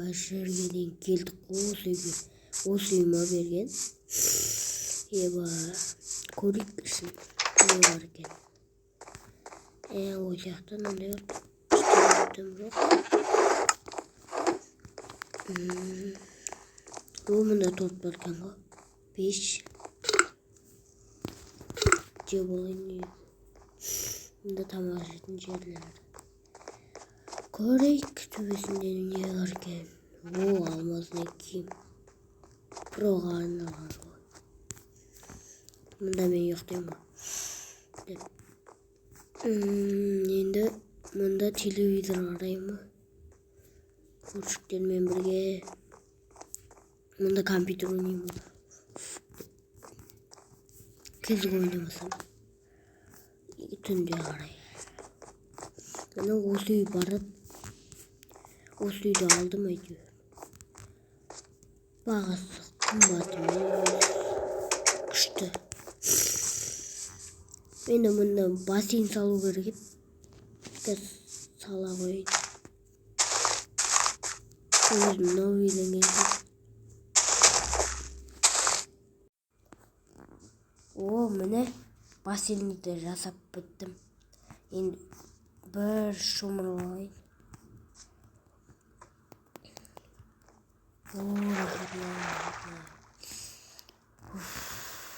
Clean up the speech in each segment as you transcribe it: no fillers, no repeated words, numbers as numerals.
Жерге дейін келдік қой осы үйге. Осы үй ма берген? Еба, көрейік, ішін не бар екен. Ол жақта мынандай ештеңе жоқ. О, мында торт бар екен ғой. Пеш. Жеп алайын негізі. Мында тамақ жейтін жерлер. Көрейік, төбесінде не бар екен. О, алмазный киім. Проға арналған ғой. Мында мен ұйықтаймын ғой. Деп. Енді мында телевизор қараймын ғой. Көршілермен бірге. Мында компьютер ойнаймын ғой. Кезік ойнамасам. Түнде қарай. Міне осы үй барып, осы үйді алдым әйтеуір. Бағасы қымбат емес. Күшті. Енді мұнда бассейн салу керек еді. Қазір сала қояйын. Өзім новый үйден. О, міне бассейнді жасап біттім. Енді бір шомылып алайын. О, рахат. Уф,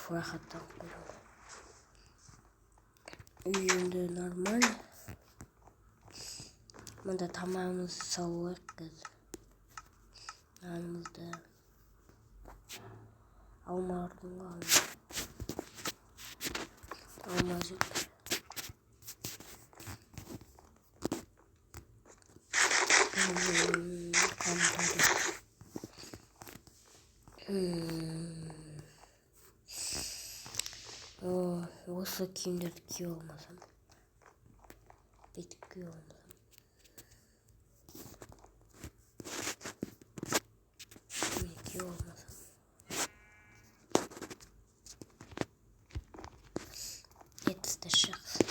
рахаттанып қойдым. Үй енді нормально. Мында тамағымызды салып алайық қазір. Нанымызды. Алма ұрдым ғой, алма. Алма жеп. Қамтады. О, осы киімдерді киіп алмасам. Бүйтіп киіп алмасам. Мен киіп алмасам. Етісті жақсы.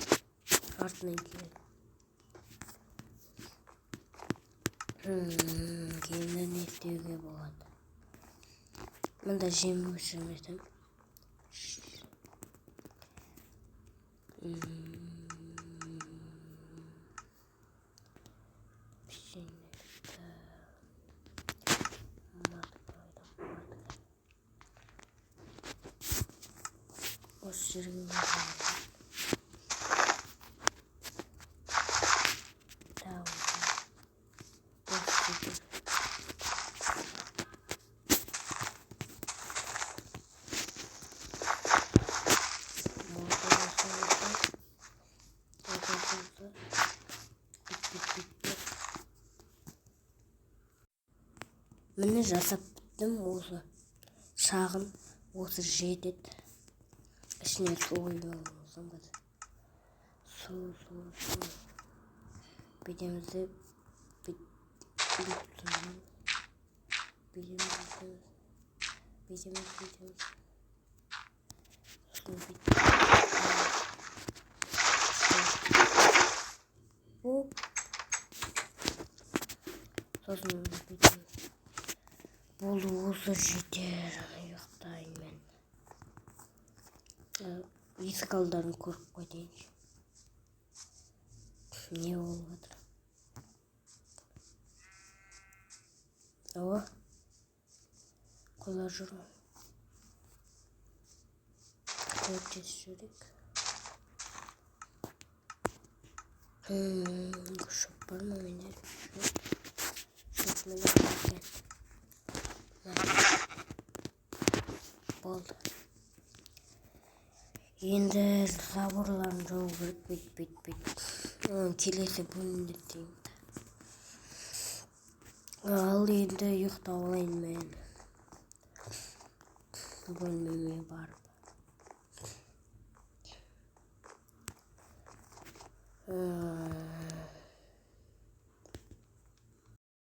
Артынан киемін. Енді не істеуге болады? Мында жем өсірмесем. Осы жерге Міне жасап біттім осы шағын, осы жетеді. Ішіне су құйып алсам қазір. Су, су, су. Бүйтеміз де, бүйтіп тұрамын. Бүйтеміз, бүйтеміз. Бүйтеміз, бүйтеміз. Сосын бүйтіп. Оп. Сосын бүйтеміз. Болды, осы жетер. Ұйықтайын мен. Есік алдарын көріп қайтайыншы. Не болып жатыр? О, қойлар жүр ғой. Қой жіберейік. Шөп бар ма менде? Шөп. Шөп менде бар екен. Болды. Енді заборларын жабу керек, бүйт, бүйт, бүйт. Оны келесі бөлімде істеймін. Ал енді ұйықтап алайын мен. Бөлмеме барып.